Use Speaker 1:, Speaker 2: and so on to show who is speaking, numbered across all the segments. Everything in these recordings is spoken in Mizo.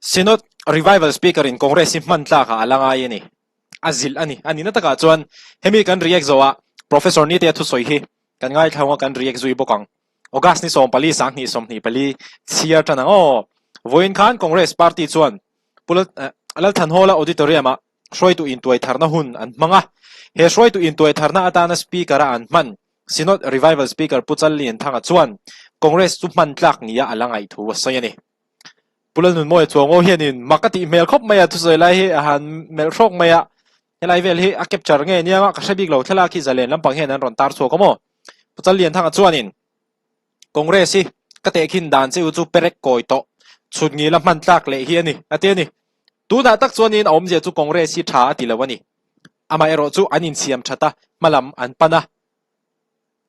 Speaker 1: Synod Revival Speaker in Congress hi hman tlakah a la ngai a ni. A zilh a ni. A nihna takah chuan hemi kan react zawhah Professor Nitea thusawi hi kan ngaithlauh anga kan react zui bawk ang. August ni 14 2024 chhiar tan ang aw. Vawiin khan Congress Party chuan Pu Lalthanhawla Auditorium-ah hruaitu intuai tharna hun an hmang a. He hruaitu intuai tharna atana Speaker-a an hman Synod Revival Speaker Pu Challianthanga chuan Congress chu hman tlak nia a la ngaih thu a sawi a ni. Pu Lalnunmawia Chuango hianin mak a tih hmel khawp mai a, thusawi lai hi a han melh hrawk mai a, helai vel hi a capture nge nia ka hre bik lo, thlalak hi zalen lampang hian an rawn tar chhuak a maw? Pu Challianthanga chuanin Congress hi ka tehkhin dan che u chu perek kawi tawh, chhut ngila hman tlak leh hi a ni, a ti a ni. Tunah tak chuanin a awmzia chu Congress hi tha a ti lo a ni. Amaherawh chu an insiam that a, hmalam an pan a.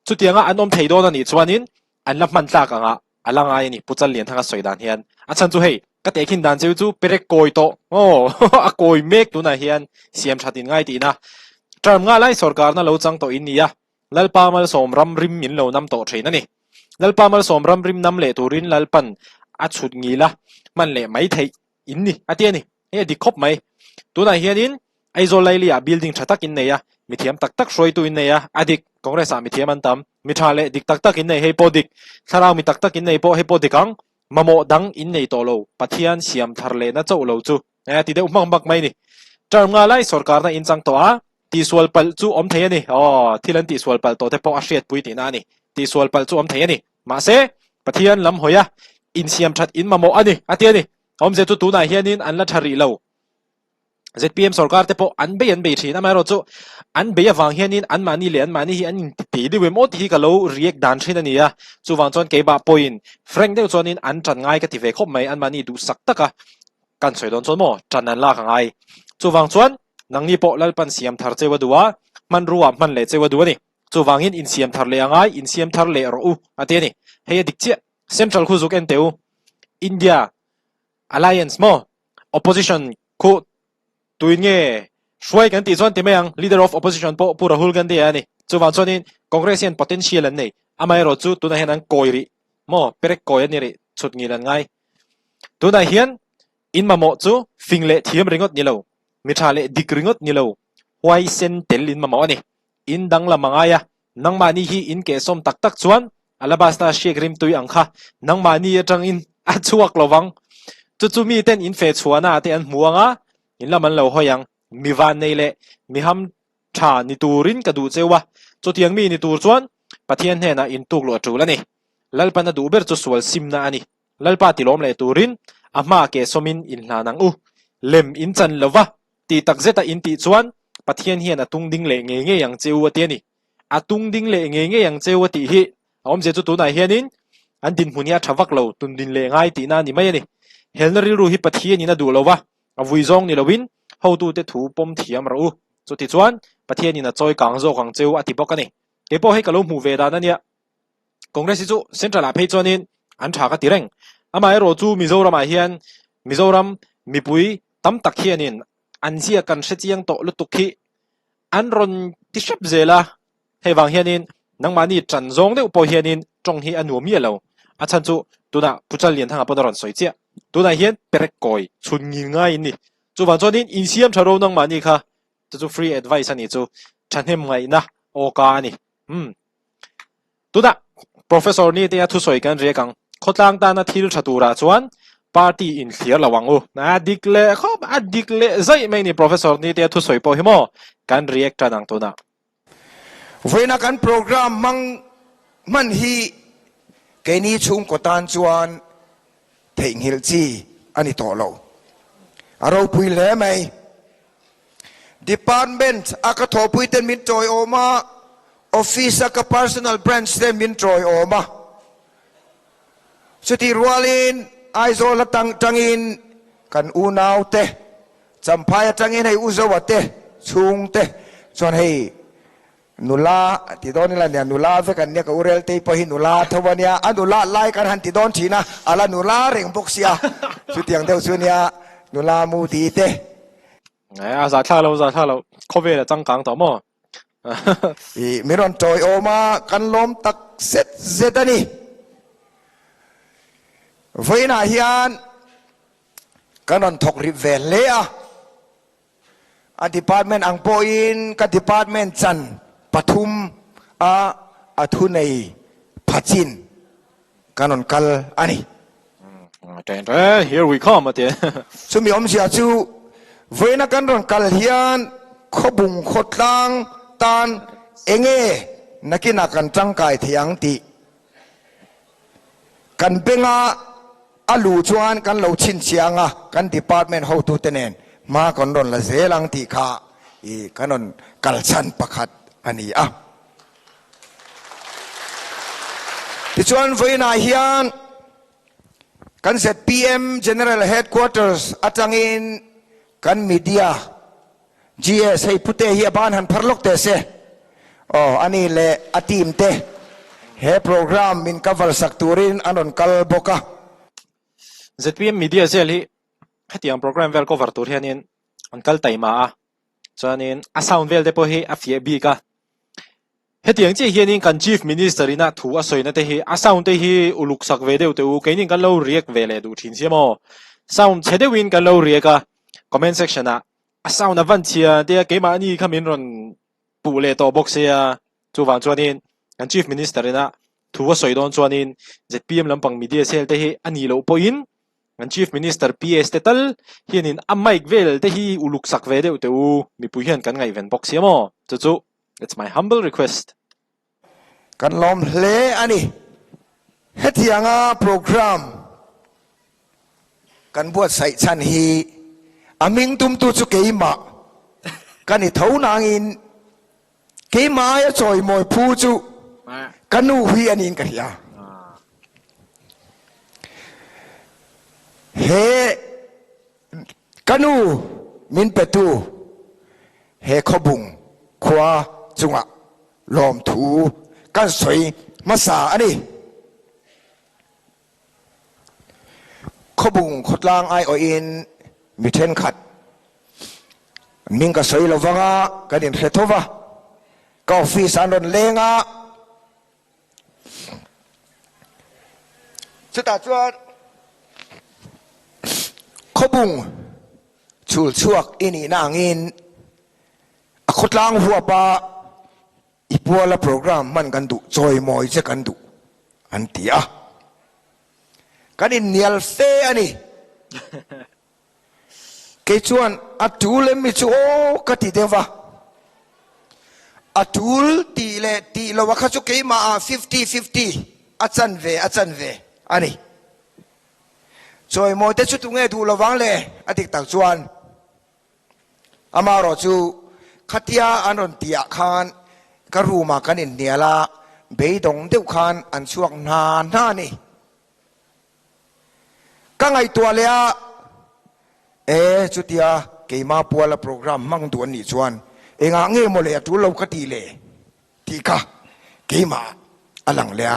Speaker 1: Chutianga an awm thei dawn a nih chuanin an la hman tlak angah a la ngai a ni, Pu Challianthanga sawi dan hian. A chhan chu hei, ka tehkhin dan cheu chu perek kawi tawh aw, a kawi mek tunah hian siam that in ngai tihna. Term nga lai sawrkarna lo chang tawh in ni a, Lalpa malsawm ram rim min lo nam tawh thin a ni. Lalpa malsawm ram rim nam leh turin Lalpan a chhut ngil a, hman leh mai theih in ni, a ti a ni. Hei a dik khawp mai. Tunah hianin Aizawl Laili-ah building tha tak in nei a, mithiam tak tak hruaitu in nei a, a dik. Congress-ah mithiam an tam. Mi tha leh dik tak tak in nei, hei pawh dik. Thlarau mi tak tak in nei pawh hei pawh dik ang. Mamawh dang in nei tawh lo, Pathian siam thar lehna chauh lo chu. A ti deuh hmak hmak mai ni. Term nga lai sawrkarna in chang tawh a, tihsual palh chu awm thei a ni. Aw, thil an tihsual palh tawh te pawh a hriatpui tihna a ni. Tihsual palh chu awm thei a ni. Mahse, Pathian lam hawi a, insiam that in mamawh a ni, a ti a ni. Awmzia chu tunah hianin an la tha rih lo. ZPM sorkar te pawh an bei an bei thin, amaherawhchu an bei avang hianin anmahni leh anmahni hi an intitei deuh em aw tih hi ka lo react dan thin a ni a. Chuvang chuan keimah pawhin frank deuh chuanin an tan ngai ka ti ve khawp mai, anmahni duhsak taka kan sawi dawn chuan maw tan an lak a ngai. Chuvang chuan nangni pawh Lalpan siam thar cheu a duh a, hmanrua hman leh cheu a duh a ni. Chuvangin insiam thar leh a ngai, insiam thar leh rawh u a ti a ni. Hei a dik chiah. Central khu zuk en teh u. India Alliance maw? Opposition khu tuin nge hruai kan tih chuan ti mai ang. Leader of Opposition pawh Pu Rahul Gandhi a ni. Chuvang chuanin Congress hian potential an nei. Amaherawh chu tunah hian an kawi rih maw? Perek kawi an ni rih, chhut ngil an ngai. Tunah hian in mamawh chu fing leh thiam ringawt ni lo, mi tha leh dik ringawt ni lo, huaisen tel in mamawh a ni. In danglam a ngai a, nangmahni hi in kehsawm tak tak chuan Alabasta hriak rimtui ang kha nangmahni atangin a chhuak lo vang. Chu chu miten in feh chhuahna ah te an hmu ang a, in lam an lo hawi ang. Mi vannei leh mi ham tha ni turin ka duh cheu a, chutiang mi ni tur chuan Pathian hnenah in tuk luh a tul a ni. Lalpan a duh ber chu sual simna a ni. Lalpa tilawm leh turin a hma kehsawmin in hlan ang u. Lem in chan lo va, Tih tak zeta in tih chuan Pathian hian a tung ding leh ngei ngei ang che u a ti a ni. A tung ding leh ngei ngei ang che u a tih hi a awmzia chu tunah hianin an dinhmun hi a tha vak lo, tun din leh ngai tihna a ni mai a ni. Helna rilru hi Pathianin a duh lo va, a vui zawng ni loin hotute thu pawm thiam rawh u. Chutichuan Pathianin a chawi kang zawk ang che u a ti bawk a ni. Keipawh hei ka lo hmuh ve dan a nia. Congress hi chu Central ah phei chuanin an tha ka ti reng. Amaherawh chu Mizoram ah hian Mizoram mipui tam tak hianin an zia kan hre chiang tawh lutuk hi an rawn ti hrep zel a. Hei vang hianin nangmahni tan zawng deuh pawh hianin tawng hi a nuam miah lo. A chhan chu tunah Pu Challianthanga pawn a rawn sawi chiah. Tunah hian perek kawi chhun ngil ngai in ni. Chuvang chuanin insiam tha ro nangmahni kha chu chu free advice a nih chu thahnem ngaihna awka a ni. Umm. Tunah Professor Nitea thusawi kan riak ang. Khawtlang tana thil tha turah chuan party in thlir lo ang u. A dik leh khawp, a dik leh zaih mai ni Professor Nitea thusawi pawh hi maw kan react tan ang tunah.
Speaker 2: Vawiina kan program hmang hman hi keini chhungkaw tan chuan theihnghilh chi a ni tawh lo. A ropui hle mai. Department a ka thawhpui ten min tawiawm a, office a ka personal branch ten min tawiawm a. Chutih rualin Aizawl atang tangin kan unau te, Champhai atangin hei Uzoa te chhung te chuan hei nula ti dawn ila nia, nula vek an nia, ka Ureltei pawh hi nula tho a nia, a nula lai kan han ti dawn thin a, a la nula reng bawk sia, chutiang deuh chu nia nula mu ti te.
Speaker 1: A za thla lo, za thla lo, khawvel a changkang tawh maw?
Speaker 2: I min rawn tawiawm a, kan lawm tak zet zet a ni. Vawiinah hian. Kan rawn thawk rip ve hle a. A department ang pawhin ka department chan pathum a a thunei phachin kan rawn kal a ni.
Speaker 1: Here we come a ti.
Speaker 2: Chumi awmzia chu vawiina kan rawn kal hian khawbung khawtlang tan enge nakinah kan tangkai thei ang tih kan benga A luh chuan kan lo chhinchhiang a, kan department hotute nen hma kan rawn la zel ang tih kha i kan rawn kal chhan pakhat a ni a. Tichuan vawiinah hian kan zpm General Headquarters atangin kan media GS, hei pute hi a ban han phar lawk teh se. Aw, ani leh a team te he program min cover sak turin an rawn kal bawk a.
Speaker 1: Zpm Media zel hi hetiang program vel cover tur hianin an kal taima a, chuanin a sound vel te pawh hi a fiah bik a. Hetiang chiah hianin kan Chief Minister ina thu a sawina te hi a sound te hi uluk sak ve deuh teh u, keinin kan lo react ve leh duh thin sia maw? Sound chhe deuhin kan lo react a, comment section ah a sound a van chhia tia keimahni kha min rawn puh leh tawh bawk sia, chuvang chuanin kan Chief Minister ina thu a sawi dawn chuanin zpm lampang media cell te hi a nih loh pawhin kan Chief Minister PS te tal hianin a mic vel te hi uluk sak ve deuh teh u, mipui hian kan ngaihven bawk sia maw? Chu chu it's my humble request.
Speaker 2: Kan lawm hle a ni. Hetianga programme kan buatsaih chhan hi a hming tumtu chu keimah ka ni tho nangin keimah aia chawimawi phu chu ka nu hi a niin ka hria. He Ka nu min petu he khawbung khua chungah lawmthu kan sawi hmasa a ni. Khawbung khawtlang aiawhin mi thenkhat hming ka sawi lo vanga kan inhre tho va, ka office ah an rawn leng a, Chutah chuan khawbung chhul chhuak i nihna angin a khawtlang huapa i puala program hman kan duh, chawimawi che kan duh an ti a. Kan innial fe a ni. Kei chuan a tul em mi chu aw ka ti deuh va, a tul tih leh tih lo a kha chu keimah ah fifty fifty a chan ve a chan ve a ni. Chawimawi te chu tunge duh lo vang le a dik tak chuan amaherawh chu khatia an rawn tih ah khan ka room ah kan inhnial a, beidawng deuh khan an chhuak hna hna a ni. Ka ngaihtuah leh a, E, chutia keima puala program hmang duh an nih chuan engah nge maw le a tul lo ka tih le tih kha keimah a lang leh a,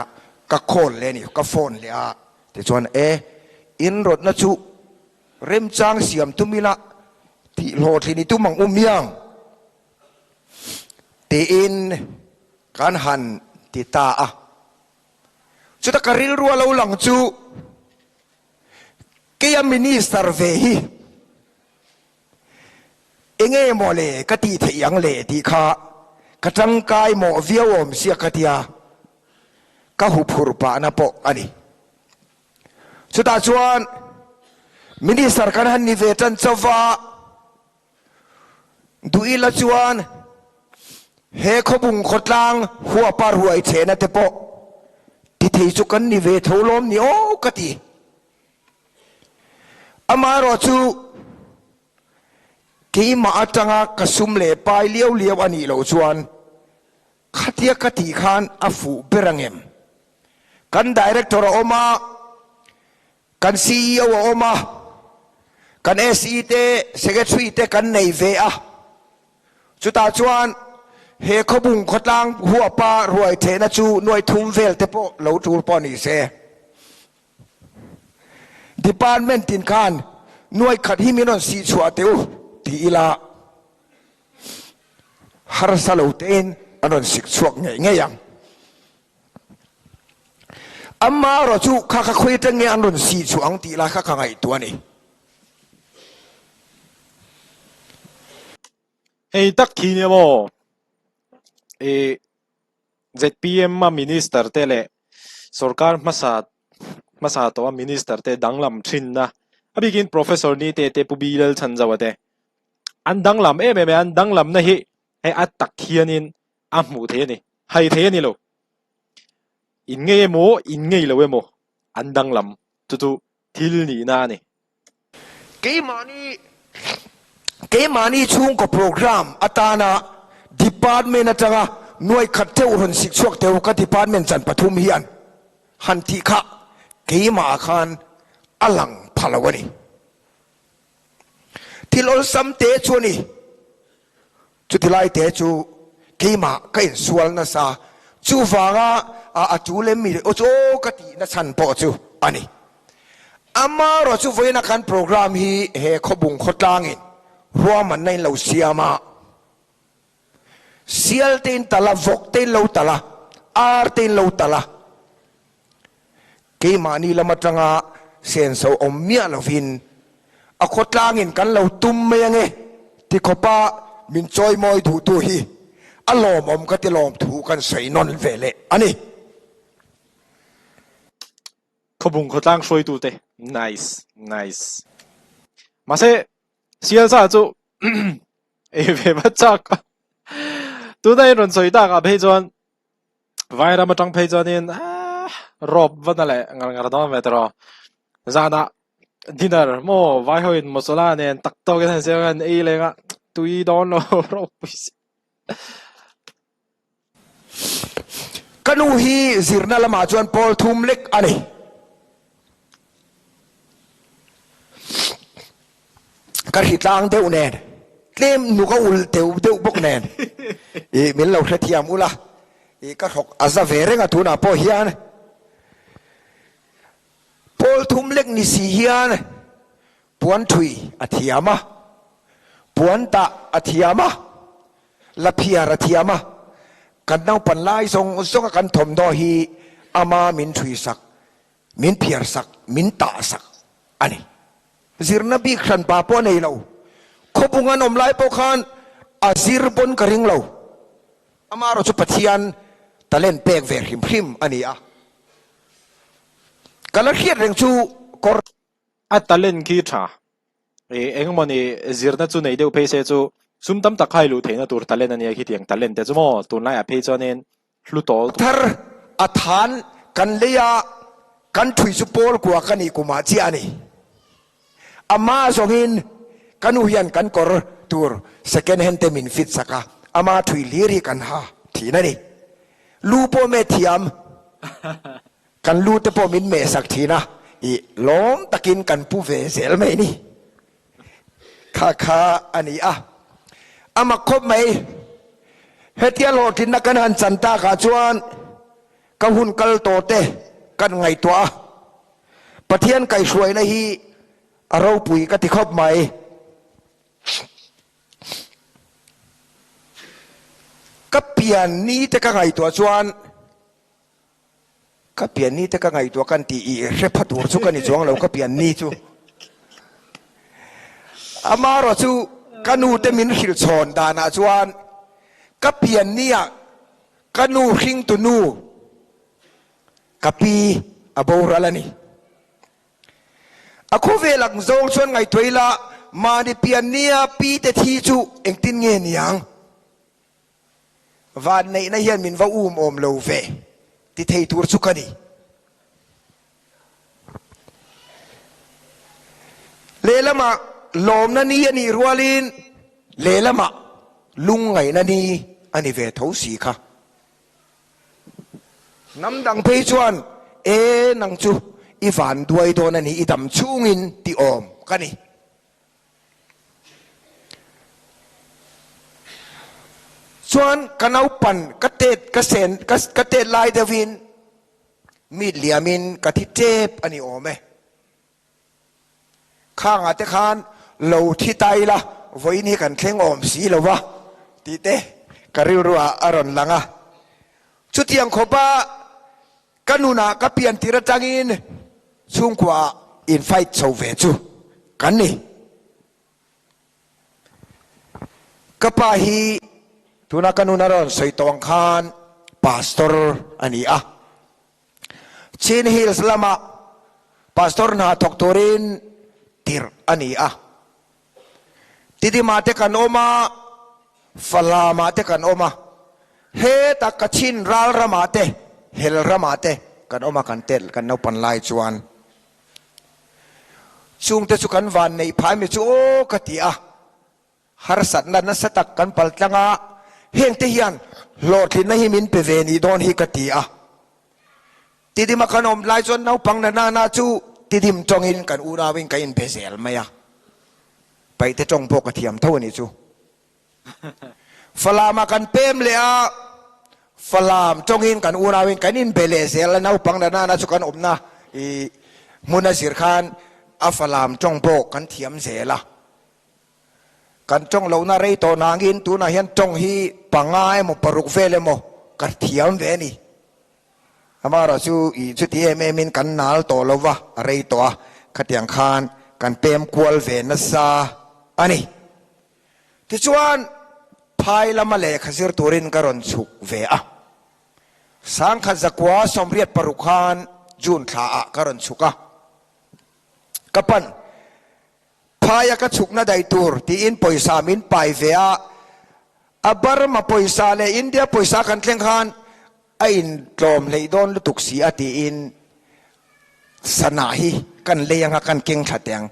Speaker 2: ka call leh a ni, ka phone leh a, tichuan e, in rawtna chu remchang siam tum ila tih hlawhtlin i tum ang u miang tiin kan han ti ta a. Chuta ka rilru a lo lang chu keia minister ve hi enge maw le ka tih theih ang le tih kha ka tangkai mawh viau awm sia ka tia ka huphurh pahna pawh a ni. Chutah chuan minister kan han ni ve tan chauh a. Duh ila chuan he khawbung khawtlang huapa ruai chhehna te pawh ti thei chu kan ni ve tho lawm ni aw ka ti. Amaherawh chu keimah atanga ka sum leh pai liau liau a nih loh chuan Khatia ka tih khan a fuh ber ang em? Kan Director a awm a, kan ceo a awm a, kan SE te, Secretary te kan nei ve a. Chutah chuan he khawbung khawtlang huapa ruai thehna chu nuai thum vel te pawh lo tul pawh ni se. Department tin khan nuai khat hi min rawn sih chhuah teh u ti ila. Harsa lo tein an rawn sik chhuak ngei ngei ang. Amaherawh chu kha kha khawi atang nge an rawn sih chhuah ang tih lai kha ka ngaihtuah a ni.
Speaker 1: Hei tak khi nia maw? I zpm a minister te leh sorkar hmasa hmasa tawh a minister te danglam thinna a bikin Professor Nite te Pu Bi Lalchhanzoa te an danglam em em e an danglamna hi hei a tak hianin a hmuh theih a ni hai theih a ni lo in ngei emaw in ngei lo emaw an danglam chu chu thil nihna a ni.
Speaker 2: Keimahni keimahni chhungkaw programme atana department atanga nuai khat theuh rawn sik chhuak teu ka department chan pathum hian han tih kha keimah khan a lang pha lo a ni. Thil awlsam te chu a ni. Chuti lai te chu keimah ka insual nasa, chuvanga a tu lem mi aw chu aw ka tihna chhan pawh chu a ni. Amarawh chu vawiina kan programme hi he khawbung khawtlangin ruahmanna in lo siam a, sial te in tal a, vawk te in lo tal a, ar te in lo tal a, Keimahni lam atanga senso awm miah lovin a khawtlangin kan lo tum mai ange ti khawpa min chawimawi duhtu hi a lawmawm ka ti lawm thu kan sawi nawn ve leh a ni.
Speaker 1: Khawbung khawtlang hruaitute nice nice. Mahse sialsa chu ei ve vat chak a. Tuna in rawn sawi takah phei chuan Vairam atang phei chuanin aah rawp va na leh ngar ngar dawn ve tawh zanah dinner maw vai ho in masala nen tak tawk in han siam a han ei leng a tui dawn lo ropui si.
Speaker 2: Ka nu hi zirna lamah chuan pawl thum lek a ni. Ka hritlang deuh nen, tlem nuk a ul teuh deuh bawk nen i min lo hrethiam ula i ka hrawk a za ve reng a tunah pawh hian pawl thum lek ni si hian puan thui a thiam a, puan tah a thiam a, la phiar a thiam a, kan naupan lai zawng zawng a kan thawmhnaw hi ama min thui sak Min phiar sak, min tah sak a ni. Zirna bik hran pa pawh a nei lo. Khawbung an awm lai pawh khan a zir pawn ka ring lo. Amaherawh chu Pathian talent pek ve hrim hrim a ni a. Ka la hriat reng chu kawr.
Speaker 1: A talent khi tha. Engmawni zirna chu nei deuh phei se chu sum tam tak khai luh theihna tur talent a nia khitiang talent te chu maw tunlaiah phei chuanin hlu tawl tur.
Speaker 2: Thar a than kan lei a, kan thui chu pawl kua ka nih kumah chiah a ni. Ama zawngin ka nu hian kan kawr tur second hand te min fit sak a, ama thui hlir hi kan ha thin a ni. Lu pawh meh thiam, kan lu te pawh min meh sak thin a, i lawm takin kan pu ve zel mai ni. Kha kha a ni a, a mak khawp mai. Hetia hlawhtlinna kan han chan takah chuan ka hun kal tawh te kan ngaihtuah a, Pathian kaihhruaina hi a ropui ka ti khawp mai. Ka pian ni te ka ngaihtuah chuan Ka pian ni te ka ngaihtuah kan tih i hre pha tur chu ka ni chuang lo ka pian ni chu. Amarawh chu ka nu te min hrilh chhawn danah chuan ka pian ni ah ka nu hringtu nu ka pi a boral a ni. A khawvel ang zawng chuan ngaihtuah ila mahni pian nia pi te thi chu engtin nge niang? Vanneihna hian min va um awm lo ve ti thei tur chu ka ni. Lehlamah lawmna ni a nih rualin lehlamah lungngaihna ni a ni ve tho si kha. Hnam dang phei chuan e nang chu i van duai dawn a ni i dam chhungin ti awm ka ni. Chuan ka naupan ka tet ka sen ka tet lai deuhin meet liamin ka thi tep a ni awm e. Khangah te khan lo thi ta ila vawiin hi kan thleng awm si lo va tih te ka rilruah a rawn lang a. Chutiang khawpa Ka nunah ka pian tir atangin chhungkuaah in fight chho ve chu kan ni. Ka pa hi tuna ka nun a rawn sawi tawh ang khan Pastor a ni a. Chin Hills lama Pastor hna thawk turin tirh a ni a. Tidimah te kan awm a, Falamah te kan awm a, hetah Kachin ral ramah te, Hel ramah te kan awm a kan tel kan naupan lai chuan. Chungte chu kan van neih phai mi chu aw ka ti a, harsatna nasa tak kan pal tlang a, hengte hian hlawhtlinna hi min pe ve nih dawn hi ka ti a. Tidima kan awm lai chuan naupang na nana chu tidim tawngin kan unauin ka inbe zel mai a, paihte tawng pawh ka thiam tho a nih chu. Falamah kan pem leh a, Falam tawngin kan unauin kan inbe leh zel a, naupang na nana chu kan awmna i hmun a zir khan a Falam tawng pawh kan thiam zel a. Kan tawng lohna rei tawh nangin tunah hian tawng hi panga emaw paruk vel emaw ka thiam ve a ni. Amaherawh chu i chuti em em in kan nal tawh lo va, a rei tawh a, khatiang khan kan pem kual ve nasa a ni. Tichuan, phai lama lehkha zir turin ka rawn chhuk ve a. Sangkhat zakua 86 khan June thla ah ka rawn chhuk a. Ka pan, phaia ka chhukna daih tur tiin pawisa min pai ve a, a Burma pawisa leh India pawisa kan thleng khan a intlawm hleih dawn lutuk si a tiin sana hi kan lei anga kan keng thla teh ang.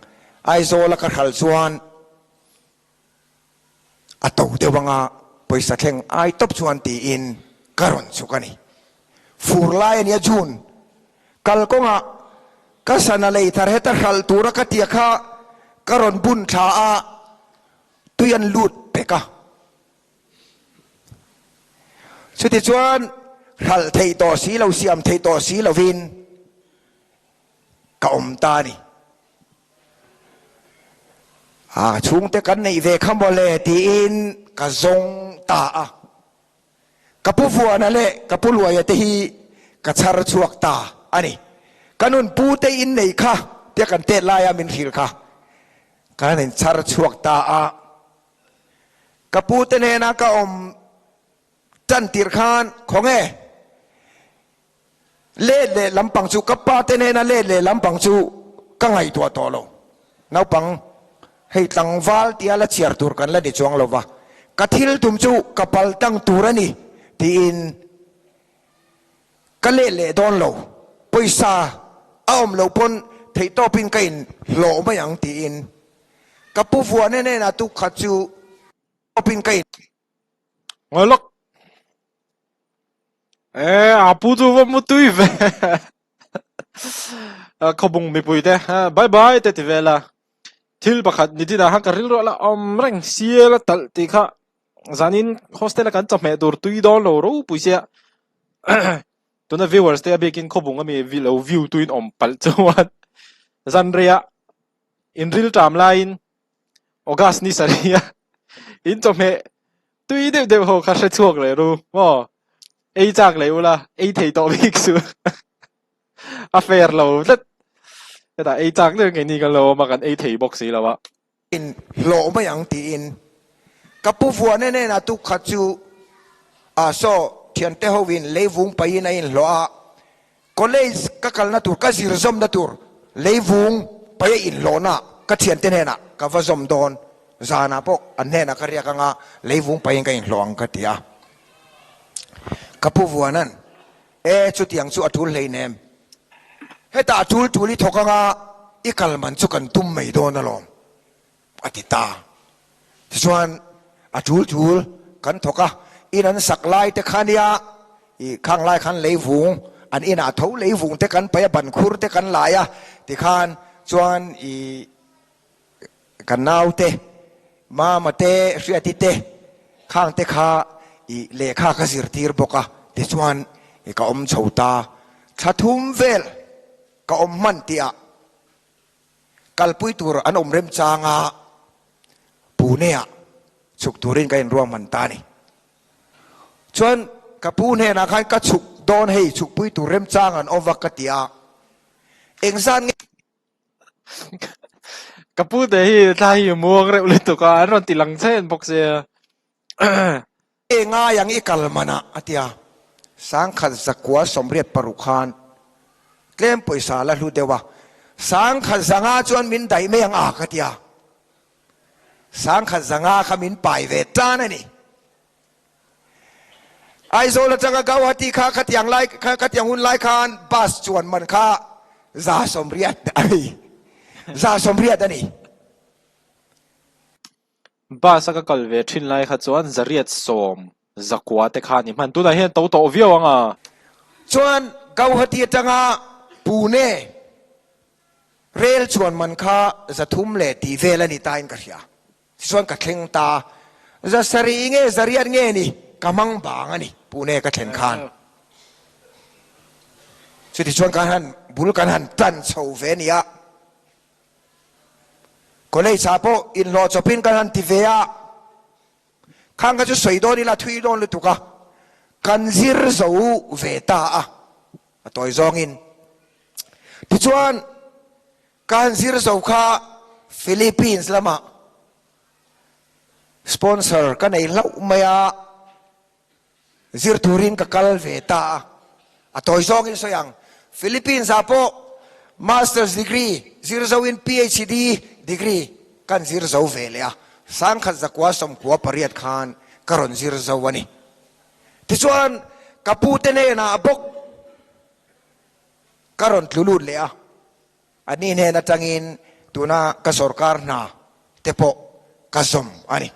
Speaker 2: Aizawl a ka hral chuan a to deuh anga pawisa thleng ai tawp chuan tiin ka rawn chhuk a ni. Fur lai a nia June kalkawngah ka sana lei thar heta hral tura ka tia kha ka rawn bun thla a, tui an lut pek a. Chutichuan hralh theih tawh si lo, siam theih tawh si lovin ka awm ta a ni. A chhungte kan neih ve kha mawle tiin ka zawng ta a. Ka pu Vuana leh ka pu Luaia te hi ka chhar chhuak ta a ni. Ka nun pu te in nei kha tia kan tet laia min hrilh kha kan inchhar chhuak ta a. Ka pu te nena ka awm tan tir khan khawnge let leh lampang chu ka pa te nena let leh lampang chu ka ngaihtuah tawh lo. Naupang hei tlangval tia la chhiar tur kan la ni chuang lo va, ka thil tum chu ka pal tang tur a ni tiin ka let leh dawn lo. Pawisa a awm loh pawn theihtawpin ka inhlawh mai ang tiin Ka pu vuahna hnenah tuk khat chu tawpin ka in.
Speaker 1: Ngawi lawk. E, a pu chu va mu tui ve. Khawbung mipui te, bye bye te ti vel a. Thil pakhat ni dinah khan ka rilru a la awm reng sial a talh tih kha zanin hostel a kan chawhmeh tur tui dawn lo ropui sia. Tuna viewers te a bikin khawbung ami lo view tuin awm palh chuan zanreiah Inril ṭam laiin August ni sarih a in chawhmeh tui deuh deuh ho kha hre chhuak leh ru maw? Ei chak leh ula, ei thei tawh bik suh. A fair lo tlat. Hetah ei chak deuh ngei ni kan lo awm a, kan ei thei bawk si lo a.
Speaker 2: In hlawh mai ang tiin ka pu vuahna hnenah tuk khat chu ah saw thiante hovin leivung pahin a inhlawh a, College ka kalna tur, ka zir zawmna tur leivung paia inhlawhna ka thiante hnenah ka va zawm dawn. Zanah pawh an hnenah ka riak anga leivung pahin ka inhlawh ang ka ti a. Ka pu Vuana'n, E, chutiang chu a tul hleinem. Hetah a tul tul i thawk anga i kal man chu kan tum mai dawn alawm. A ti ta. Tichuan, a tul tul kan thawk a, in an sak lai te kha nia, i khang lai khan leivung, an inah tho leivung te kan paih a, ban khur te kan lai a, tikhan chuan i kan nau te, mama te, hriati te, khang te kha i lehkha ka zirtir bawk a, tichuan i ka awm chho ta. Thla thum vel ka awm hman tihah Kalpui tur an awm remchang a, Pune-ah chhuk turin ka inruahman ta a ni. Chuan ka pu hnenah khan ka chhuk dawn hei, chhukpui tur remchang an awm va ka ti a, engzat nge
Speaker 1: Ka pu te hi thla hi muang reuh lutuk a, an rawn ti lang chhen bawk sia.
Speaker 2: E ngai ang i kal man ah a ti a, 1186 khan tlem pawisa la hlu deuh a, 1500 chuan min daih mai ang a ka ti a, 1500 kha min pai ve tan a ni. Aizawl atanga Gauhati kha khatiang lai khatiang hun lai khan bus chuan man kha 180 a ni, 180 a ni.
Speaker 1: Bus a ka kal ve thin lai kha chuan 819 te kha a ni hman. Tunah hian to tawh viau ang a.
Speaker 2: Chuan Gauhati atanga Pune rel chuan man kha 300 leh tih vel a ni ta in ka hria. Tichuan ka thleng ta. 700 nge 800 nge ni ka hmang bang a ni Pune ka thlen khan. Chutichuan kan han bul kan han tan chho ve a ni a. College ah pawh inhlawh chawpin kan han ti ve a, khang kha chu sawi dawn ila thui dawn lutuk a, kan zir zo ve ta a, a tawi zawngin. Tichuan, ka han zir zo kha Philippines lamah sponsor ka nei hlauh mai a, Zir turin ka kal ve ta a, a tawi zawngin sawi ang. Philippines ah pawh Masters degree zir zoin PhD degree kan zir zo ve leh a, 1998 khan ka rawn zir zo a ni. Tichuan ka pute hnenah bawk ka rawn tlu lut leh a, Ani hnen atangin tuna ka sorkar hna te pawh ka zawm a ni.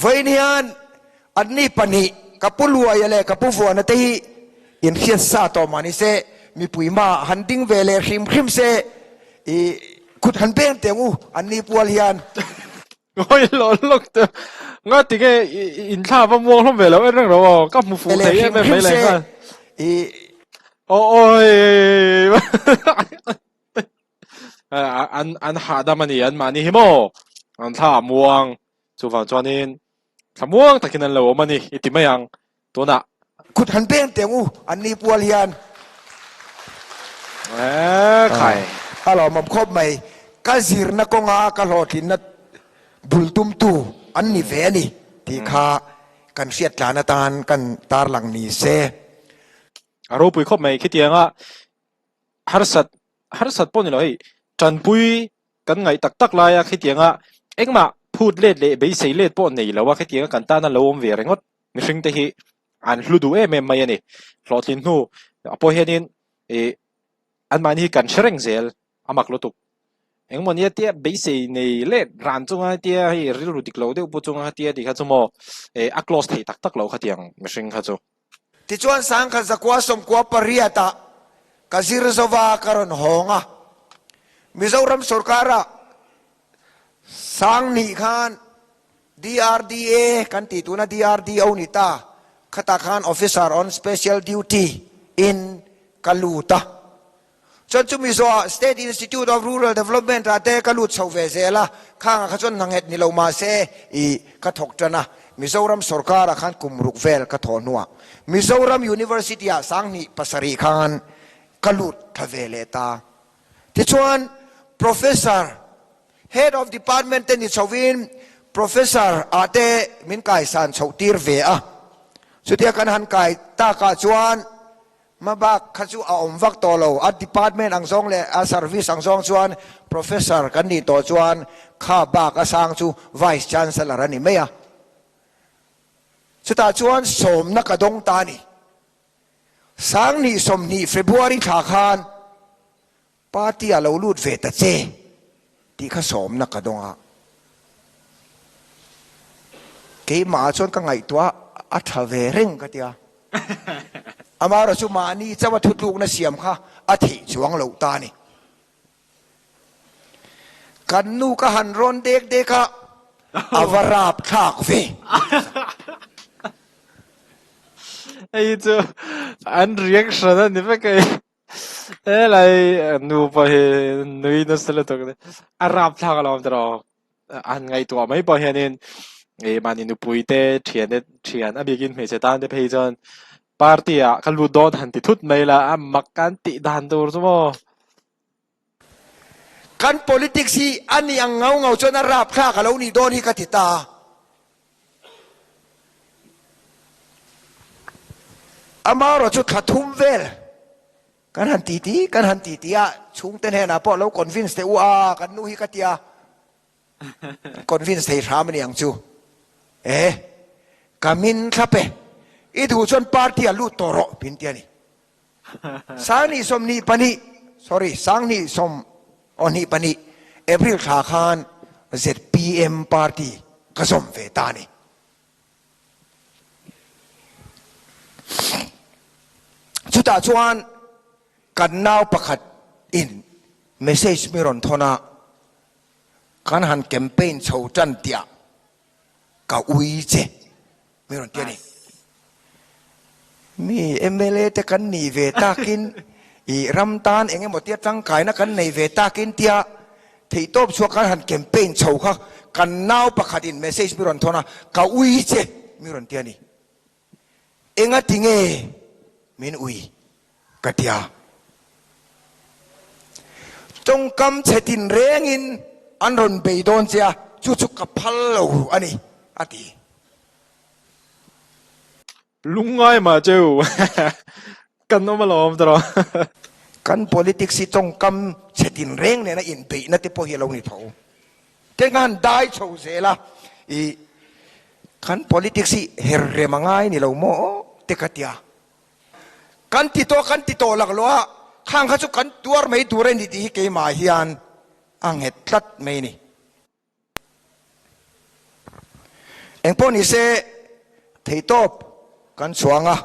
Speaker 2: Vawiin hian anni pahnih, ka pu Luaia leh ka pu Vuana te hi inhriat sa tawh mah ni se, mipui hmaah han ding ve leh hrim hrim se, i kut han beng teh ang u anni pual hian.
Speaker 1: Ngawi lawk lawk teh nga tinge inthla va muang hlawm ve lo en reng ro aw ka hmu fuh thei em em mai leh nghal. Aw awi an an hahdam a ni an mahni hi maw an thla a muang chuvang chuanin thla muang takin an lo awm a ni i ti mai ang tunah.
Speaker 2: Kut han beng teh ang u anni pual hian.
Speaker 1: Eee khai.
Speaker 2: A lawmawm khawp mai. Ka zirna kawnga ka hlawhtlinna bul tumtu an ni ve a ni tih kha kan hriat tlan atan kan tarlang ni se.
Speaker 1: A ropui khawp mai khitianga harsat harsat pawh ni lo hei tanpui kan ngaih tak tak laia khitianga engmah phut let leh beisei let pawh nei lo a khitianga kan tana lo awm ve ringawt mihring te hi an hlu duh em em mai a ni. Hlawhtlin hnu a pawh hianin ih anmahni hi kan hre reng zel a mak lutuk. Engemaw nia tia beisei nei let ran chunga tia hei rilru dik lo deuh pawh chunga tia tih kha chu maw ih a close thei tak tak lo khatiang mihring kha chu.
Speaker 2: Tichuan 1998 ah ka zir zova ka rawn hawng a, Mizoram sorkara sang nih khan DRDA kan tih tuna DRDO ni ta, khatah khan Officer on Special Duty in ka lut a. Chuan chumi zawhah State Institute of Rural Development ah te ka lut chho ve zel a, khangah kha chuan hnanghet ni lo mahse i ka thawk tan a, Mizoram sorkarah khan kum ruk vel ka thawh hnuah Mizoram University ah 2007 khan ka lut thla ve leh ta. Tichuan Professor, Head of Department te ni chhovin Professor ah te min kaisan chhoh tir ve a, chutia kan han kai takah chuan Hmabak kha chu a awm vak tawh lo. A department ang zawng leh a service ang zawng chuan Professor kan nih tawh chuan kha bak a sang chu Vice Chancellor a ni mai a. Chutah chuan sawmna ka dawng ta a ni. 2020 February thla khan Party a lo lut ve ta che tih kha sawmna ka dawng a. Keimah ah chuan ka ngaihtuah a tha ve reng ka tia. Amaherawh chu mahni chauh a thutlukna siam kha a theih chuang loh ta a ni. Kan nu ka han rawn dek dek a, a va rap thlak ve.
Speaker 1: Hei chu an reaction a ni vek e. Helai nupa hi nui nasa lutuk a ni. A rapthlak alawm tiraw. An ngaihtuah mai pawh hianin ih mahni nupui te thian te thian a bikin hmeichhe tan te phei chuan party ah ka lut dawn han ti thut mai la a mak an tih dan tur chu maw.
Speaker 2: Kan politics hi a ni ang ngau ngau chuan a rapthlak a lo nih dawn hi ka ti ta a. Amaherawh chu thla thum vel kan han ti ti kan han ti ti a, chhungte hnenah pawh lo convince teh u a, kan nu hi ka tia convince thei hram a ni ang chu. E, ka min thlap e, i duh chuan party ah lut tawh rawh min ti a ni. Sanghnih 22, sorry, sanghnih 22 April thla khan zpm party ka zawm ve ta a ni. Chutah chuan kan nau pakhat in message mi rawn thawn a, kan han campaign chho tan tiah ka ui che mi rawn ti a ni. Mi mla te kan nih ve takin i ram tan eng emaw tia tangkaina kan nei ve takin tia theihtawp chhuak kan han campaign chho kha kan nau pakhat in message mi rawn thawn a, ka ui che mi rawn ti a ni. Enga tinge min ui ka tia. Tawngkam chhe tin rengin an rawn bei dawn che a, chu chu ka phal lo a ni a ti.
Speaker 1: Lungngai mah cheu kan awm alawm tawh.
Speaker 2: Kan politics hi tawngkam chhe tin reng nena inbeihna te pawh hi a lo ni tho. Te khan dai chho zel a, i kan politics hi her rem a ngai ni lo maw te ka tia. Kan ti tawh kan ti tawh laklawh a, khang kha chu kan tuar mai tur a ni tih hi keimah hian a nghet tlat mai a ni. Engpawh ni se theihtawp kan chhuang a,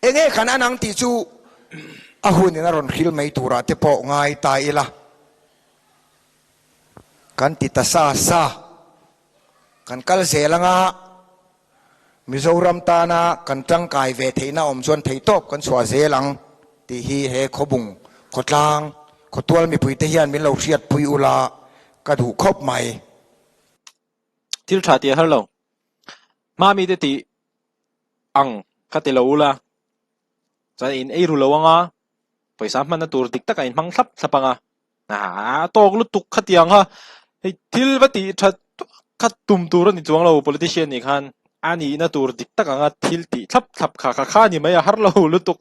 Speaker 2: enge kan an ang tih chu a hunin a rawn hril mai turah te pawh ngai ta ila. Kan ti ta sa sa, kan kal zel anga Mizoram tana kan tangkai ve theihna awm chuan theihtawp kan chhuah zel ang tih hi he khawbung, khawtlang, khawtual mipuite hian min lo hriatpui ula ka duh khawp mai.
Speaker 1: Thil tha tih a har lo. Hmami te tih ang kha ti lo ula, chuan in ei ru lo anga, pawisa hmanna tur dik takah in hmang thlap thlap anga, A tawk lutuk khatiang kha hei thil va tih that kha tum tur a ni chuang lo politician nih khan a nihna tur dik tak anga thil tih thlap thlap kha kha kha a ni mai a har lo lutuk.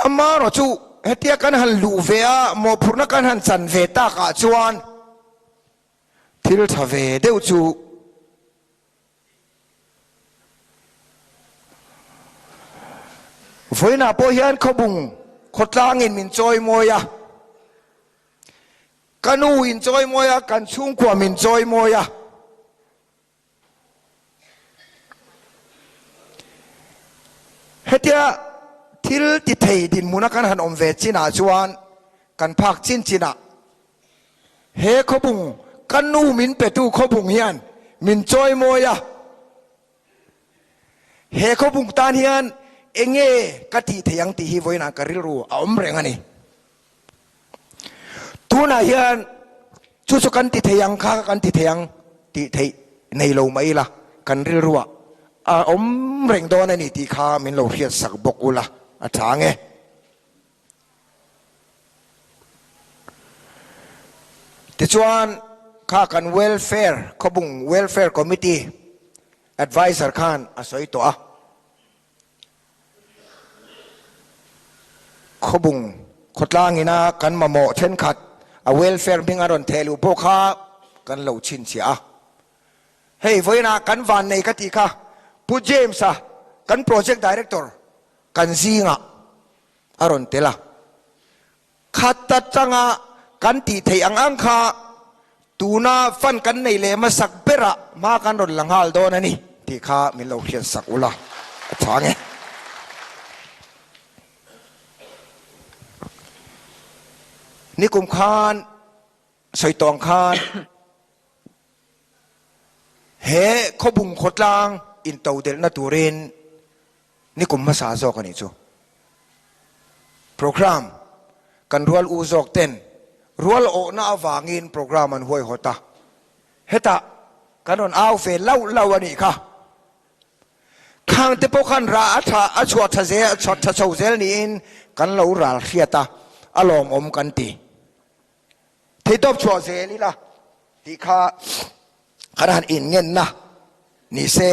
Speaker 2: Amaherawh chu hetia kan han luh ve a mawhphurhna kan han chan ve takah chuan thil tha ve deuh chu Vawiinah pawh hian khawbung khawtlangin min chawi mawi a, ka nu in chawi mawi a, kan chhungkua min chawi mawi a. Hetia thil ti thei dinhmuna kan han awm ve chinah chuan kan phak chin chinah He khawbung, ka nu min petu khawbung hian min chawi mawi a. He khawbung tan hian enge ka tih thei ang tih hi vawiinah ka rilru a awm reng a ni. Tunah hian chu chu kan ti thei ang kha kan ti thei ang tih theih nei lo mai ila kan rilruah a awm reng dawn a ni tih kha min lo hriatsak bawk ula a tha ang e. Tichuan kha kan welfare khawbung welfare committee adviser khan a sawi tawh a, khawbung khawtlang ina kan mamawh thenkhat a welfare hming a rawn theh luh pawh kha kan lo chhinchhiah a. Hei vawiinah kan vannei ka tih kha Pu James-a kan project director kan zingah a rawn tel a, khat atanga kan tih theih ang ang kha tuna fund kan nei leh hmasak berah hma kan rawn la nghal dawn a ni tih kha min lo hriatsak ula a tha nge. Nikum khan sawi tawng khan he khawbung khawtlang intodelhna turin Nikum hmasa zawk a nih chu. Programme kan rual u zawk ten rual awhna avangin programme an huaihawt a, hetah kan rawn au ve lauh lauh a nih kha. Khang te pawh khan rah a tha a chhuah tha zel a chhuah tha chho zel niin kan lo ral hriat a, a lawmawm kan ti. Theihtawp chhuah zel ila tih kha. Kan han inngenna ni se,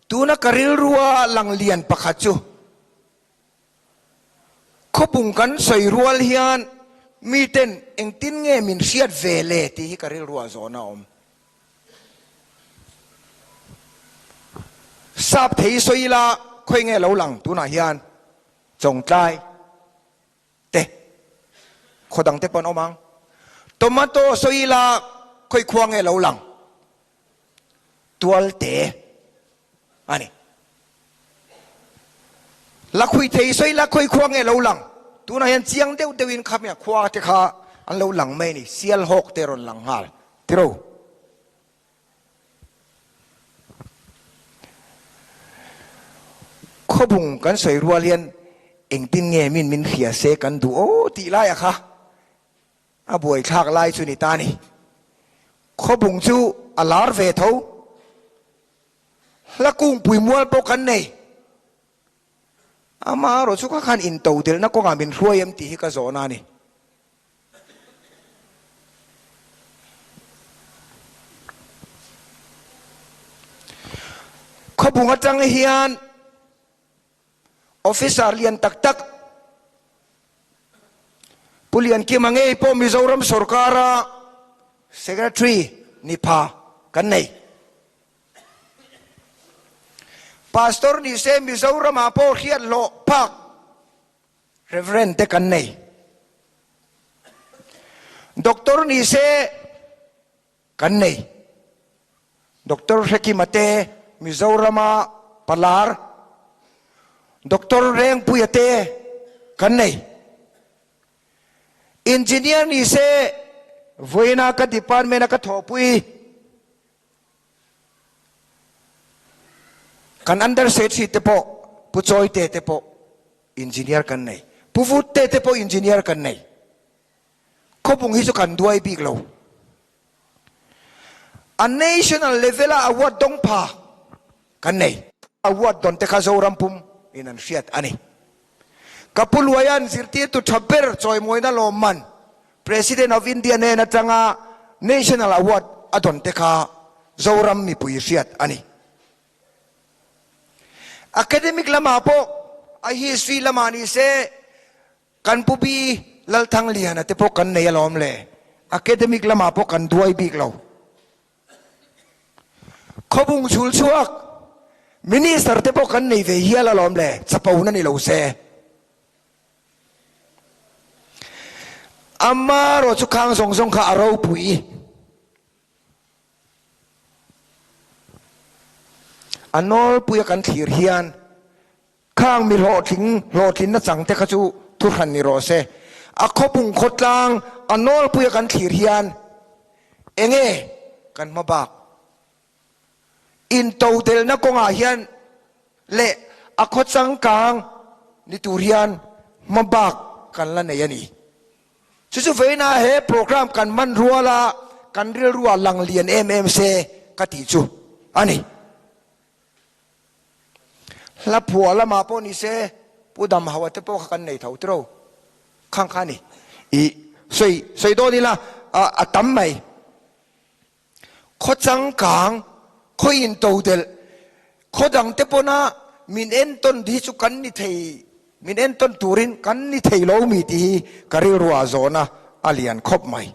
Speaker 2: tuna ka rilrua lang lian pakhat chu khawpung kan sawi rual hian miten engtin nge min hriat ve le tih hi ka rilrua zawhna a awm. Sap thei sawi ila khawi nge lo lang tunah hian Chawngtlai. Te khaw dang te pawh an awm ang. Tomato sawi ila khawi khua nge lo lang? Tualte a ni. Lakhui thei sawi ila khawi khua nge lo lang? Tunah hian chiang deuh deuhin kha khua te kha an lo lang mai a ni. Sialhawk te rawn lang nghal tiro. Khawbung kan sawi rual hian engtin nge min min hria se kan duh aw tih laia kha a buaithlak lai chu ni ta ni. Khawbung chu a lar ve tho. Hla kungpui mual pawh kan nei. Amaherawh chu kha khan intodelhna kawngah min hruai em tih hi ka zawhna a ni. Khawbung atang hian officer lian tak tak Pu Liankima ngei pawh Mizoram sorkara Secretary ni pha kan nei. Pastor ni se Mizoramah pawh hriat hlawh phak Reverend te kan nei. Doctor ni se kan nei. Doctor Hrekima te Mizorama palar Doctor Rengpuia te kan nei. Engineer ni se vawiina ka department a ka thawhpui Kan under secretary te pawh Pu Chawite te pawh engineer kan nei. Pu Vutte te pawh engineer kan nei. Khawpung hi chu kan duai bik lo. A national level a award dawng pha kan nei. Award dawn te kha Zoram pum in an hriat a ni. Ka Pu Luaia'n zirtirtu tha ber chawimawina lawmman President of India nen atanga National Award a dawn te kha Zoram mipui hriat a ni. Academic lamah pawh a history lamah ni se kan Pu Bi Lalthangliana te pawh kan nei alawm le. Academic lamah pawh kan duai bik lo. Khawbung chhul chhuak Minister te pawh kan nei ve hial alawm le, chapo na ni lo se. Amarawh chu khang zawng zawng kha a ropui. A nawlpuia kan thlir hian Khang mi hlawhtling, hlawhtlinna chang te kha chu thuhran ni rawh se. A khawpung khawtlang a nawlpuia kan thlir hian enge kan hma bak? Intodelhna kawngah hian leh a khaw changkang ni tur hian hma bak kan la nei a ni. Chu chu veina he program kan hman ruala kan rilrua lang lian em em se ka tih chu a ni. Hla phuah lamah pawh ni se Pu Damhaua te pawh kha kan nei tho tiro khang kha a ni. I sawi sawi dawn ila a tam mai. Khaw changkang, khaw intodelh, khaw dang te pawna min entawn hi chu kan ni thei, min entawn turin kan ni thei lo mi tih hi ka rilruah zawhna a lian khawp mai.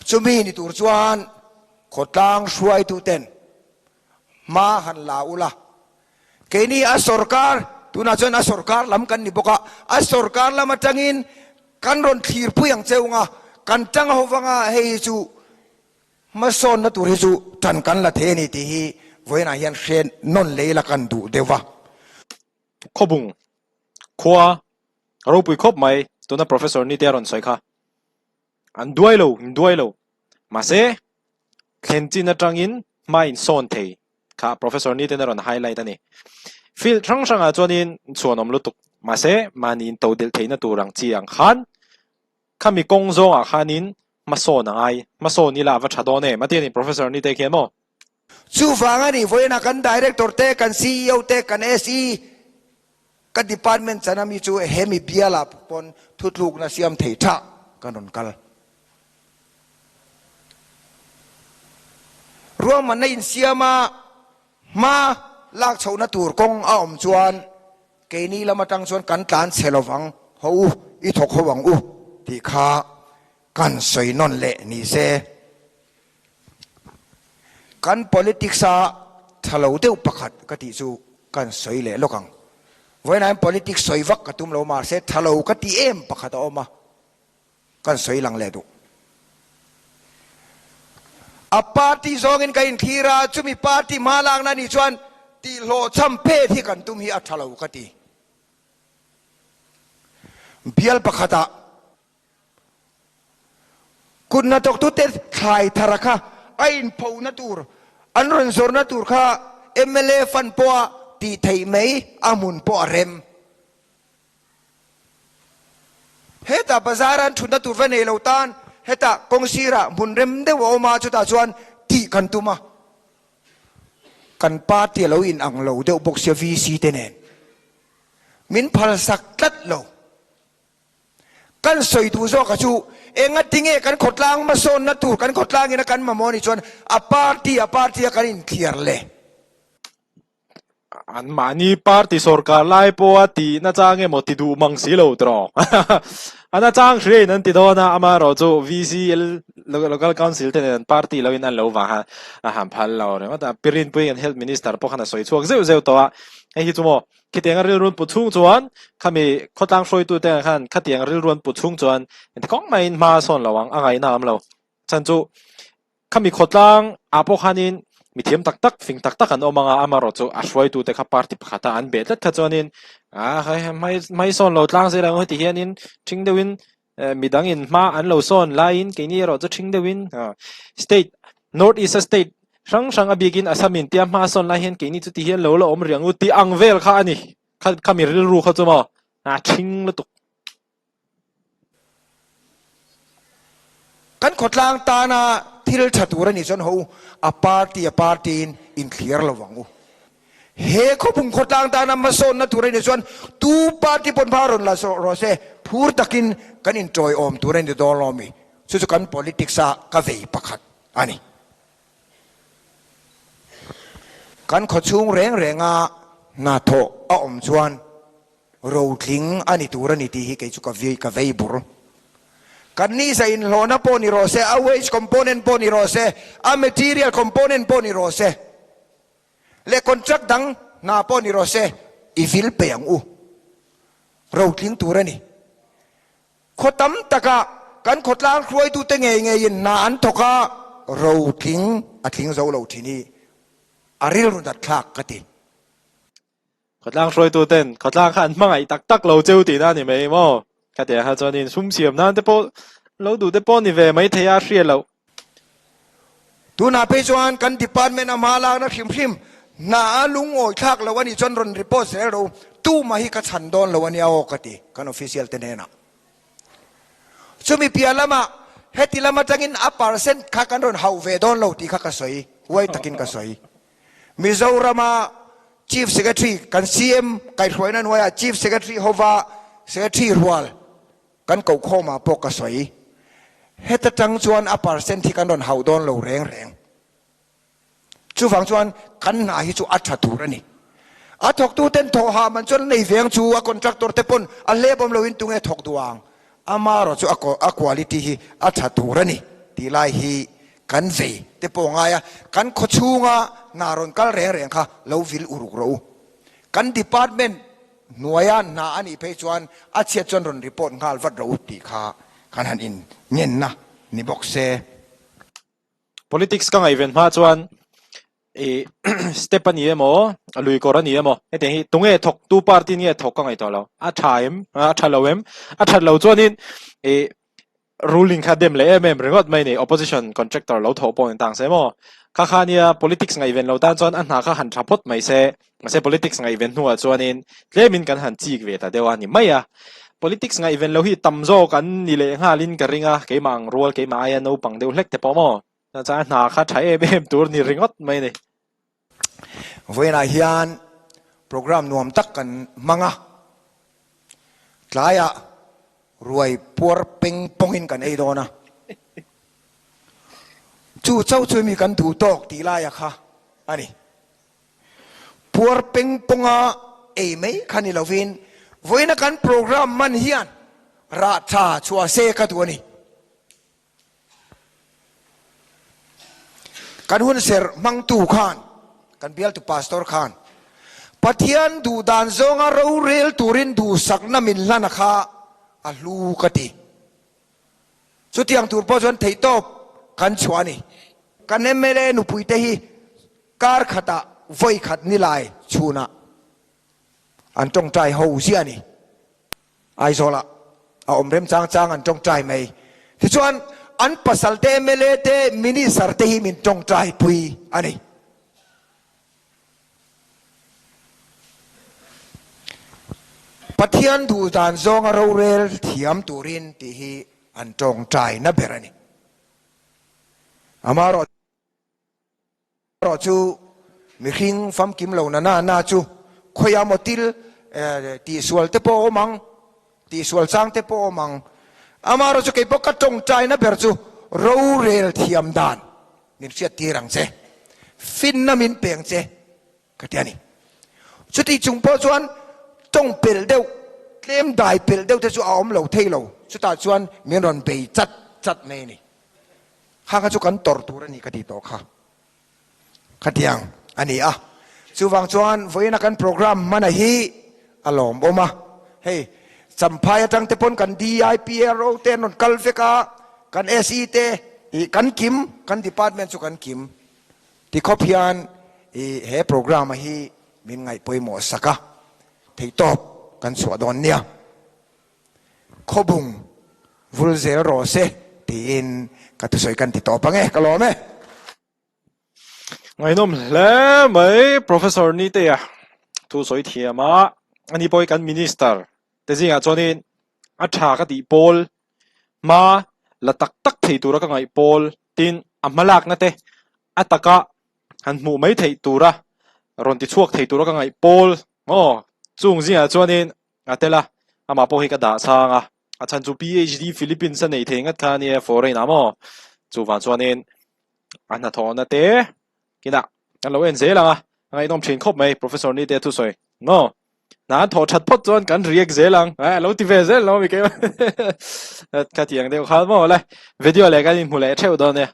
Speaker 2: Chumi ni tur chuan khawtlang hruaituten hma han la ula, keini a sorkar, tunah chuan a sorkar lam kan ni bawk a, a sorkar lam atangin kan rawn thlirpui ang cheu nga, kan tang ho vanga hei hi chu hmasawnna tur hi chu tan kan la thei a ni tih hi vawiinah hian hre nawn lei la kan duh deuh va.
Speaker 1: Khawbung khua ropui khawp mai tuna Professor Nite a rawn sawi kha. An duai lo, in duai lo. Mahse, thlen chin atangin hma in sawn thei kha Professor Nite a rawn highlight a ni. Field hrang hrangah chuanin chhuanawm lutuk. Mahse, mahni in to delh theihna tur ang chi ang khan khami kawng zawngah khanin hmasawn a ngai. Hmasawn ila a va tha dawn em? A ti a ni Professor Nite khian maw?
Speaker 2: Chuvang a nih vawiinah kan Director te, kan ceo te, kan SE, Ka department chan ami chu hemi bialah pawn thutlukna siam thei tha kan rawn kal. Ruahmanna insiama hma lak chhohna tur kawng a awm chuan keini lam atang chuan kan tlan chhe lovang, haw u, i thawk ho ang u tih kha kan sawi nawn leh ni se. Kan politics a tha lo deuh pakhat ka tih chu kan sawi leh lawk ang. Vawiinah hian politics sawi vak ka tum lo mahse tha lo ka ti em pakhat a awm a. Kan sawi lang leh duh. A party zawngin ka inthlir a, chumi party hma lakna nih chuan tihhlawhchham phet hi kan tum hi a tha lo ka ti. Bial pakhatah kut hnathawktute thlai thara kha a inphona tur, an rawn zawrhna tur kha mla fund pawha tih theih mai a hmun pawh a rem. Hetah bazar an thutna tur va nei lo tan hetah kawng sirah hmun rem deuh a awm a, chutah chuan tih kan tum a. Kan party a lo in ang lo deuh bawk sia VC te nen. Min phalsak tlat lo. Kan sawi duh zawk a chu engatinge kan khawtlang hmasawnna tur kan khawtlang ina kan mamawh anih chuan a party a party a kan inthliar le.
Speaker 1: An mahni party sorkar lai pawha tih nachang emaw ti duh mang si lo tawh. A nachang hria in an ti dawn a, amaherawh chu VCL Local Council te nen an party lo in an lo vang a, a han phal lo ringawt a. Pi Rinpuii kan Health Minister pawh khan a sawi chhuak zeuh zeuh tawh a, hei hi chu maw khitiang a rilru an put chhung chuan khami khawtlang hruaitu te ang khan khatiang rilru an put chhung chuan engti kawng maiin hma a sawn lo ang, a ngaihna a awm lo. Chhan chu Khami khawtlang ah pawh khanin mi thiam tak tak, fing tak tak an awm ang a, amaherawh chu a hruaitute kha party pakhata an beh tlat kha chuanin ah hmai sawn lo tlang zel ang heti hianin ṭhing deuhin midangin hma an lo sawn laiin keini erawh chu ṭhing deuhin state North East a state hrang hrang a bikin Assam in tia hma a sawn lai hian keini chu ti hian lo la awm rih ang u tih ang vel kha a ni. Khami rilru kha chu maw a ṭhing lutuk.
Speaker 2: Kan khawtlang tana thil tha tur a nih chuan ho a party a party in inthliar lo vang u. He khawpung khawtlang tana hmasawnna tur a nih chuan tu party pawn hma rawn la rawh se, phur takin kan intawiawm tur a ni dawn lo mi? Chu chu kan politics a ka vei pakhat a ni. Kan khawchhung reng renga hnathawh a awm chuan Rotling a ni tur a ni tih hi kei chu ka vei ka vei bur. Kan nisa inhlawhna pawh ni rawh se, a wage component pawh ni rawh se, a material component pawh ni rawh se, leh contract dang hna pawh ni rawh se, i vil pe ang u. Rotling tur a ni. Khaw tam taka kan khawtlang hruaitute ngei ngeiin hna an thawk a, rotling a tling zo lo thin hi a rilru nat thlak ka ti.
Speaker 1: Khawtlang hruaitu ten khawtlang kha an hmangaih tak tak lo cheu tihna a ni mai maw? Ka ti ang kha chuanin sum siam nan te pawh lo duh te pawh ni ve mai thei a hriat loh.
Speaker 2: Tunah phei chuan kan department a hma lakna hrim hrim hna a lungawi thlak lo a nih chuan rawn report zel ro tumah hi ka chhan dawn lo a nia aw ka ti kan official te hnenah. Chumi piah lamah heti lam atangin a percent kha kan rawn hauh ve dawn lo tih kha ka sawi, huai takin ka sawi. Mizorama Chief Secretary kan CM kaihhruaina hnuaiah Chief Secretary hova Secretary rual kan kohkhawmah pawh ka sawi. Heta tang chuan a percent hi kan rawn hauh dawn lo reng reng. Chuvang chuan kan hna hi chu a tha tur a ni. A thawktuten thawh hah man chuan a nei veng chu a contractor te pawn a hlep awm loin tunge thawk duh ang. Amaherawh chu a quality hi a tha tur a ni tih lai hi Kan vei te pawh ngai a, kan khaw chhunga hna rawn kal reng reng kha lo vil uruk rawh u. Kan department hnuaia hna a nih phei chuan a chhiat chuan rawn report nghal vat rawh u tih kha kan han in ngenna ni bawk se.
Speaker 1: Politics ka ngaihven hma chuan i step a ni emaw, a lui kawr a ni emaw hetiang hi tunge thawk tu party nge thawk ka ngaihtuah lo. A tha em? A tha lo em? A that lo chuanin i Ruling kha dem leh em em ringawt mai ni, opposition contractor lo thawh pawh ni tang se maw? Kha kha nia politics ngaihven lo tan chuan a hna kha han tha phawt mai se, mahse politics ngaihven hnuah chuanin tlemin kan han chik ve ta deuh a ni mai a. Politics ngaihven lo hi tam zawk an ni leh nghalin ka ring a, keimah ang rual keimah aia naupang deuh hlek te pawh maw? Chuan a hna kha tha em em tur ni ringawt mai ni.
Speaker 2: Vawiinah hian program nuam tak kan hmang a, tlaiah ruai puar peng pawngin kan ei dawn a. Chu chauh chu mi kan duh tawk tih laia kha a ni. Puar peng pawnga ei mai kha ni lovin vawiina kan program man hian rah tha chhuah se ka duh a ni. Kan hunserh hmangtu khan, kan bialtu pastor khan Pathian duh dan zawnga rorel turin duhsakna min hlan a kha a hlu ka ti. Chutiang tur pawh chuan theihtawp kan chhuah a ni. Kan mla nupuite hi kar khatah vawi khat ni lai chhunah an tawngtai ho ziah a ni. Aizawlah a awm rem chang chang an tawngtai mai. Tichuan an pasal te mla te minister te hi min tawngtai pui a ni. Pathian duh dan zawnga rorel thiam turin tih hi an tawngtaina ber a ni. Amaherawhchu mihring famkim lo na na na chu khawiah maw til tihsual te pawh a awm ang, tihsual chang te pawh a awm ang. Amaherawhchu kei pawh ka tawngtaina ber chu rorel thiam dan Min hriattir ang che, finna min pe ang che, ka ti a ni. Chuti chung pawh chuan tawng pelh deuh, tlem dai pelh deuh te chu a awm lo thei lo, chutah chuan min rawn bei chat chat mai a ni. Kha kha chu kan tawrh tur a ni ka ti tawh kha. Khatiang a ni a. Chuvang chuan vawiina kan program hmana hi a lawmawm a, hei Champhai atang te pawn kan DIPRO te an rawn kal vek a, kan SE te ih kan kim, kan department chu kan kim ti khawp hian ih he program a hi min ngaih pawimawh sak a, theihtawp kan chhuah dawn nia. Khawbung vul zel rawh se tiin ka thusawi kan ti tawp ang e, ka lawm e.
Speaker 1: Ngaihnawm hle mai Professor Nitea thu sawi thiam a, ani pawh hi kan Minister te zingah chuanin a tha ka tih pawl hma la tak tak thei tura ka ngaih pawl tin a hmalakna te a taka han hmuh mai theih tura rawn ti chhuak thei tura ka ngaih pawl maw chung zingah chuanin a tel a, amah pawh hi ka dah chhang a, a chhan chu PhD Philippines a nei thei ngat kha a nia foreign ah maw chuvang chuanin a hnathawhna te kinah kan lo en zel ang a, a ngaihnawm thin khawp mai Professor Nite thusawi maw hna an thawh that phawt chuan kan react zel ang a lo ti ve zel lo mi keimah kha tiang deuh khan maw le video leh kan inhmu leh theuh dawn nia.